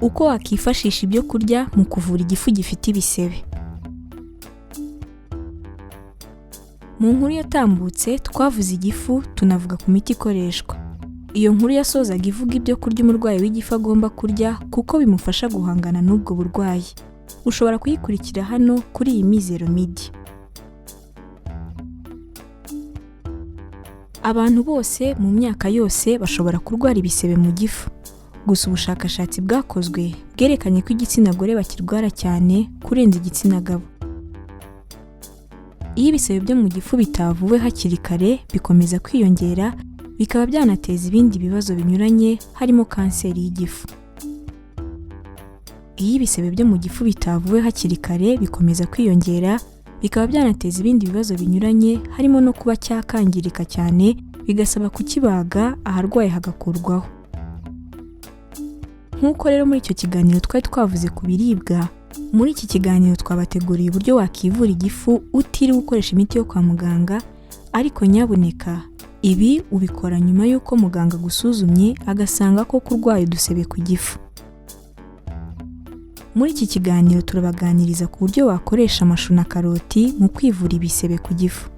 Uko wakifashisha ibyo kurya mu kuvura igifu gifite ibisebe. Mu nkuru yatambutse twavuze igifu, tunavuga ku miti ikoreshwa. Iyo nkuru yasozaga ivuga ibyo kurya umurwayi w'igifu agomba kurya kuko bimufasha guhangana n'ubwo burwayi. Ushobora kuyikurikira hano kuri iyi Mizero Media. Abantu bose mu myaka yose bashobora kurwara ibisebe mu gifu. Gusa ubushakashatsi bwakozwe bwerekanye ko igitsina gore bakirwara cyane kurenza igitsina gabo. Iyo ibisebe byo mu gifu bitavuwe hakiri kare bikomeza kwiyongera, bikaba byanateza ibindi bibazo binyuranye harimo kanseri y'igifu. Iyo ibisebe byo mu gifu bitavuwe hakiri kare bikomeza kwiyongera, bikaba byanateza ibindi bibazo binyuranye harimo no kuba cyakangirika cyane, bigasaba kukibaga aharwaye hagakurwaho. Nk'uko rero muri icyo kiganiro twari twavuze ku biribwa, muri iki kiganiro twabateguriye uburyo wakivura igifu utiriwe ukoresha imiti yo kwa muganga, ariko nyabuneka ibi ubikora nyuma y'uko muganga agusuzumye agasanga koko urwaye udusebe ku gifu. Muri iki kiganiro turabaganiriza ku buryo wakoresha amashu na karoti mu kwivura ibisebe ku gifu.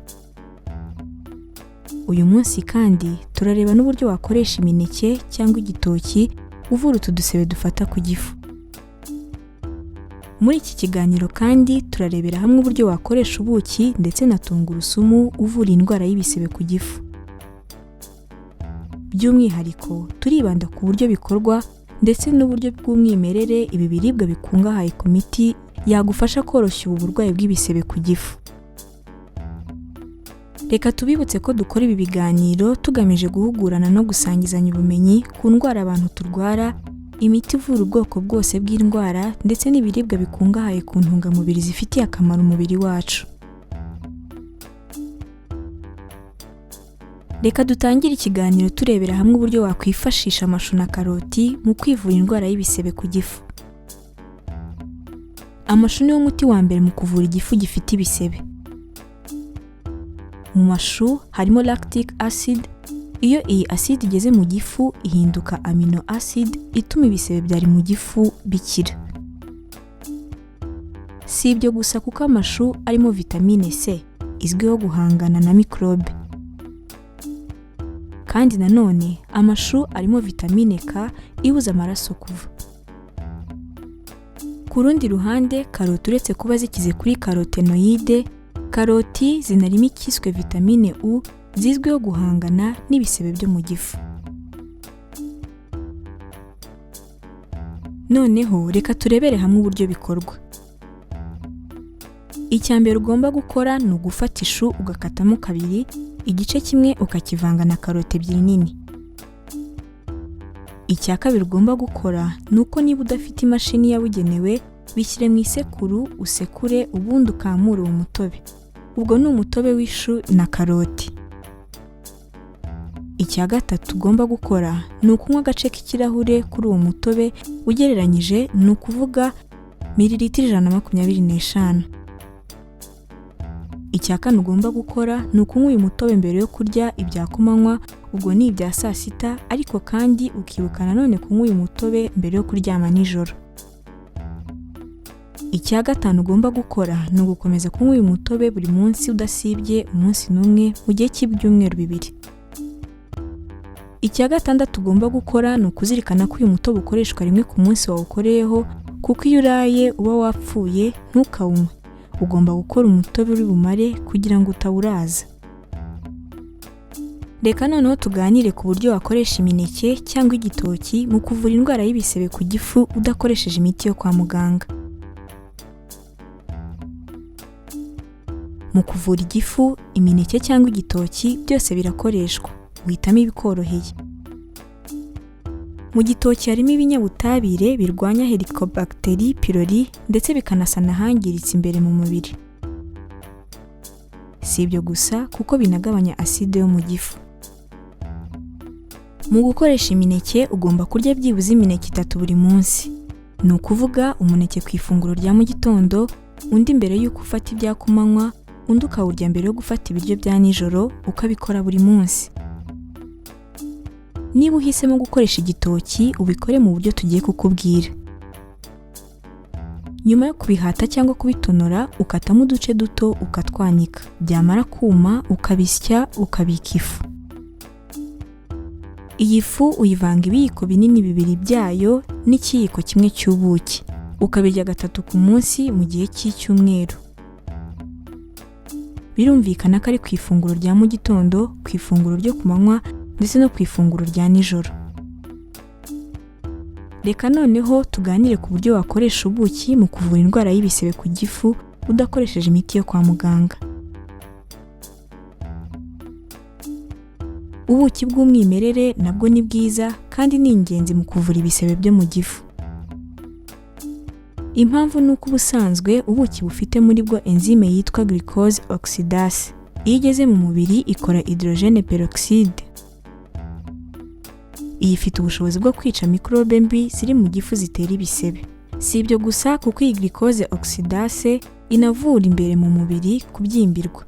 Uyu munsi kandi turareba n'uburyo wakoresha imineke cyangwa igitoki uvura utu dusebe dufata ku gifu. Muri iki kiganiro kandi turarebera hamwe uburyo wakoresha ubuki ndetse na tungurusumu uvura indwara y'ibisebe ku gifu. By'umwihariko turibanda ku buryo bikorwa ndetse n'uburyo bw'umwimerere ibi biribwa bikungahaye ku miti yagufasha koroshya ubu burwayi bw'ibisebe ku gifu. Reka tubibutse ko dukora ibi biganiro tugamije guhugurana no gusangizanya ubumenyi ku ndwara abantu turwara, imiti ivura ubwoko bwose bw'indwara ndetse n'ibiribwa bikungahaye ku ntungamubiri zifitiye akamaro umubiri wacu. Reka dutangire ikiganiro turebera hamwe uburyo wakwifashisha amashu na karoti mu kwivura indwara y'ibisebe ku gifu. Amashu niwo muti wa mbere mu kuvura igifu gifite ibisebe. Mu mashu harimo lactic acid, iyo iyi acide igeze mu gifu ihinduka amino acid ituma ibisebe byari mu gifu bikira. Si ibyo gusa kuko amashu arimo vitamine C izwiho guhangana na mikorobe. Kandi nanone amashu arimo vitamine K ibuza amaraso kuva. Ku rundi ruhande, karoti uretse kuba zikize kuri karotenoyide, karoti zinarimo ikiswe vitamine U zizwiho guhangana n'ibisebe byo mu gifu. Noneho reka turebere hamwe uburyo bikorwa. Icya mbere ugomba gukora ni ugufata ishu ugakatamo kabiri, igice kimwe ukakivanga na karoti ebyiri nini. Icya kabiri ugomba gukora ni uko niba udafite imashini yabugenewe, bishyire mu isekuru usekure ubundi ukamure uwo mutobe. Ubwo ni umutobe w'ishu na karoti. Icya gatatu ugomba gukora ni ukunywa agace k'ikirahure kuri uwo mutobe ugereranyije, ni ukuvuga mililitiro 125. Icya kane ugomba gukora ni ukunywa uyu mutobe mbere yo kurya ibya kumanywa, ubwo ni ibya saa sita, ariko kandi ukibuka nanone kunywa uyu mutobe mbere yo kuryama nijoro. Icya gatanu ugomba gukora ni ugukomeza kunywa uyu mutobe buri munsi udasibye umunsi n'umwe mu gihe cy'ibyumweru 2. Icya gatandatu ugomba gukora ni ukuzirikana ko uyu mutobe ukoreshwa rimwe ku munsi wawukoreyeho, kuko iyo uraye uba wapfuye ntukawunywe. Ugomba gukora umutobe uri bumare kugira ngo utawuraza. Reka noneho tuganire ku buryo wakoresha imineke cyangwa igitoki mu kuvura indwara y'ibisebe ku gifu udakoresheje imiti yo kwa muganga. Mu kuvura igifu, imineke cyangwa igitoki byose birakoreshwa, uhitamo ibikoroheye. Mu gitoki harimo ibinyabutabire birwanya Helicobacter pylori ndetse bikanasana ahangiritse imbere mu mubiri. Si ibyo gusa kuko binagabanya aside yo mu gifu. Mu gukoresha imineke ugomba kurya byibuze imineke 3 buri munsi. Ni ukuvuga umuneke ku ifunguro rya mu gitondo, undi mbere y'uko ufata ibya kumanywa, undi ukawurya mbere yo gufata ibiryo bya nijoro, ukabikora buri munsi. Niba uhisemo gukoresha igitoki ubikore mu buryo tugiye kukubwira. Nyuma yo kubihata cyangwa kubitonora, ukatamo uduce duto ukatwanika, byamara kuma ukabisya ukabika ifu. Iyi fu uyivanga ibiyiko binini bibiri byayo n'ikiyiko kimwe cy'ubuki, ukabirya gatatu ku munsi mu gihe cy'icyumweru. Birumvikana ko ari ku ifunguro rya mu gitondo, ku ifunguro ryo ku manywa ndetse no ku ifunguro rya nijoro. Reka noneho tuganire ku buryo wakoresha ubuki mu kuvura indwara y'ibisebe ku gifu udakoresheje imiti yo kwa muganga. Ubuki bw'umwimerere nabwo ni bwiza kandi ni ingenzi mu kuvura ibisebe byo mu gifu. Impamvu ni uko ubusanzwe ubuki bufite muri bwo enzyme yitwa glucose oxidase. Iyo igeze mu mubiri ikora hydrogène peroxide. Iyi ifite ubushobozi bwo kwica mikorobe mbi ziri mu gifu zitera ibisebe. Si ibyo gusa kuko iyi glucose oxidase inavura imbere mu mubiri kubyimbirwa.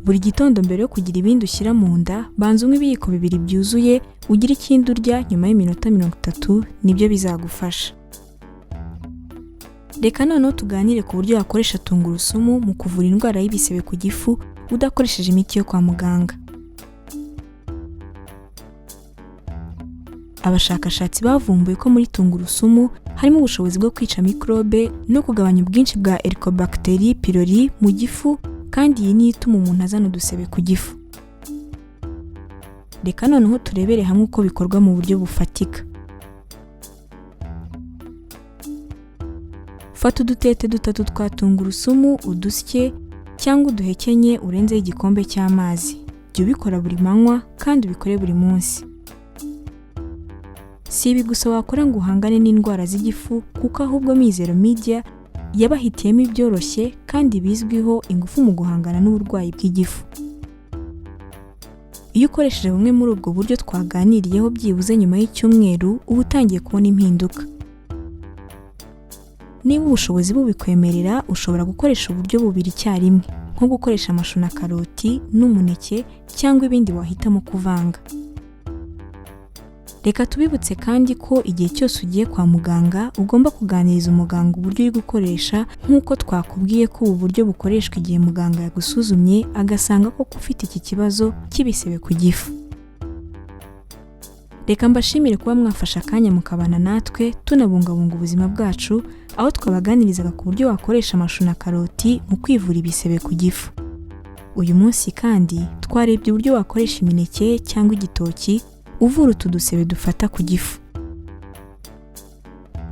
Buri gitondo mbere yo kugira ibindi ushyira mu nda, banza unywe ibiyiko bibiri byuzuye, ugire ikindi urya nyuma y'iminota 30, nibyo bizagufasha. Reka noneho tuganire ku buryo wakoresha tungurusumu mu kuvura indwara y'ibisebe ku gifu udakoresheje imiti yo kwa muganga. Abashakashatsi bavumbuye ko muri tungurusumu harimo ubushobozi bwo kwica mikorobe no kugabanya ubwinshi bwa Helicobacter pylori mu gifu, kandi iyi niyo ituma umuntu azana udusebe ku gifu. Reka noneho turebere hamwe uko bikorwa mu buryo bufatika. Fata udutete dutatu twa tungurusumu udusye cyangwa uduhekenye urenzeho igikombe cy'amazi. Jya ubikora buri manywa kandi ubikore buri munsi. Si ibi gusa wakora ngo uhangane n'indwara z'igifu, kuko ahubwo Mizero Media yabahitiyemo ibyoroshye kandi bizwiho ingufu mu guhangana n'uburwayi bw'igifu. Iyo ukoresheje bumwe muri ubwo buryo twaganiriyeho byibuze nyuma y'icyumweru, uba utangiye kubona impinduka. Niba ubushobozi bubikwemerera, ushobora gukoresha uburyo bubiri icyarimwe, nko gukoresha amashu na karoti n'umuneke cyangwa ibindi wahitamo kuvanga. Reka tubibutse kandi ko igihe cyose ugiye kwa muganga ugomba kuganiriza umuganga uburyo uri gukoresha, nk'uko twakubwiye ko ubu buryo bukoreshwa igihe muganga yagusuzumye agasanga koko ufite iki kibazo cy'ibisebe ku gifu. Reka mbashimire kuba mwafashe akanya mukabana natwe tunabungabunga ubuzima bwacu, aho twabaganirizaga ku buryo wakoresha amashu na karoti mu kwivura ibisebe ku gifu. Uyu munsi kandi twarebye uburyo wakoresha imineke cyangwa igitoki uvura utu dusebe dufata ku gifu.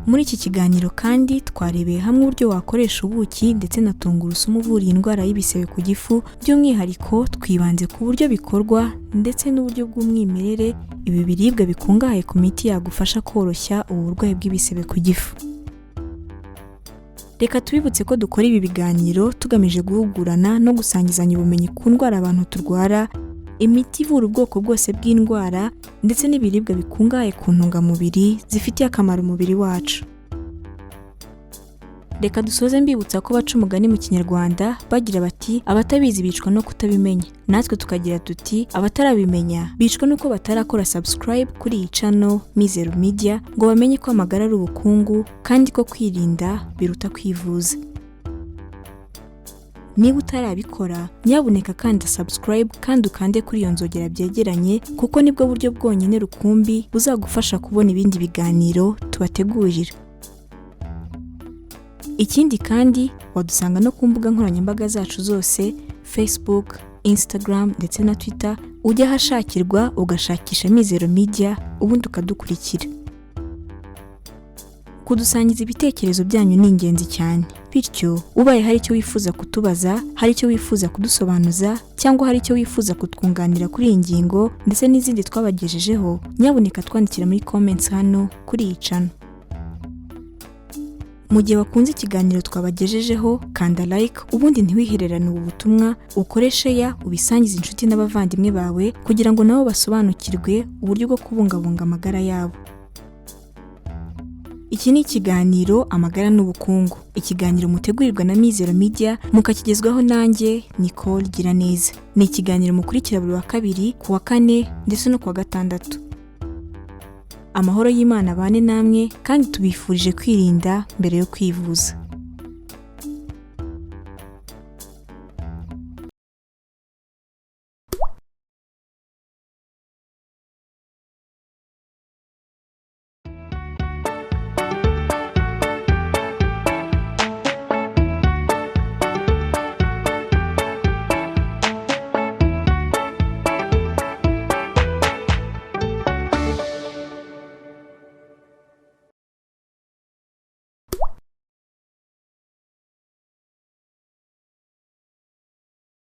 Muri iki kiganiro kandi twarebeye hamwe uburyo wakoresha ubuki ndetse na tungurusumu uvura iyi ndwara y'ibisebe ku gifu, by'umwihariko twibanze ku buryo bikorwa ndetse n'uburyo bw'umwimerere ibi biribwa bikungahaye ku miti yagufasha koroshya ubu burwayi bw'ibisebe ku gifu. Reka tubibutse ko dukora ibi biganiro tugamije guhugurana no gusangizanya ubumenyi ku ndwara abantu turwara, imiti ivura ubwoko bwose bw'indwara ndetse n'ibiribwa bikungahaye ku ntungamubiri zifitiye akamaro umubiri wacu. Reka dusoze mbibutsa ko baca umugani mu Kinyarwanda bagira bati abatabizi bicwa no kutabimenya. Natwe tukagira tuti abatarabimenya bicwa nuko batarakora subscribe kuri iyi channel Mizero Media ngo bamenye ko amagara ari ubukungu kandi ko kwirinda biruta kwivuza. Niba utarabikora, nyabuneka kanda subscribe kandi ukande kuri iyo nzogera byegeranye, kuko nibwo buryo bwonyine rukumbi buzagufasha kubona ibindi biganiro tubategurira. Ikindi kandi wadusanga no ku mbuga nkoranyambaga zacu zose, Facebook, Instagram ndetse na Twitter, ujya ahashakirwa ugashakisha Mizero Media ubundi ukadukurikira. Kudusangiza ibitekerezo byanyu ni ingenzi cyane, bityo ubaye hari icyo wifuza kutubaza, hari icyo wifuza kudusobanuza cyangwa hari icyo wifuza kutwunganira kuri iyi ngingo ndetse n'izindi twabagejejeho, nyabuneka twandikira muri comments hano kuri iyi channel. Mu gihe wakunze ikiganiro twabagejejeho, kanda like ubundi ntiwihererane ubu butumwa, ukoreshe ya ubisangize inshuti n'abavandimwe bawe kugira ngo nabo basobanukirwe uburyo bwo kubungabunga amagara yabo. Iki ni ikiganiro Amagara n'Ubukungu, ikiganiro mutegurirwa na Mizero Media mukakigezwaho nanjye Nicole Giraneza. Ni ikiganiro mukurikira buri wa kabiri, ku wa kane ndetse no ku wa gatandatu. Amahoro y'Imana abane namwe, kandi tubifurije kwirinda mbere yo kwivuza.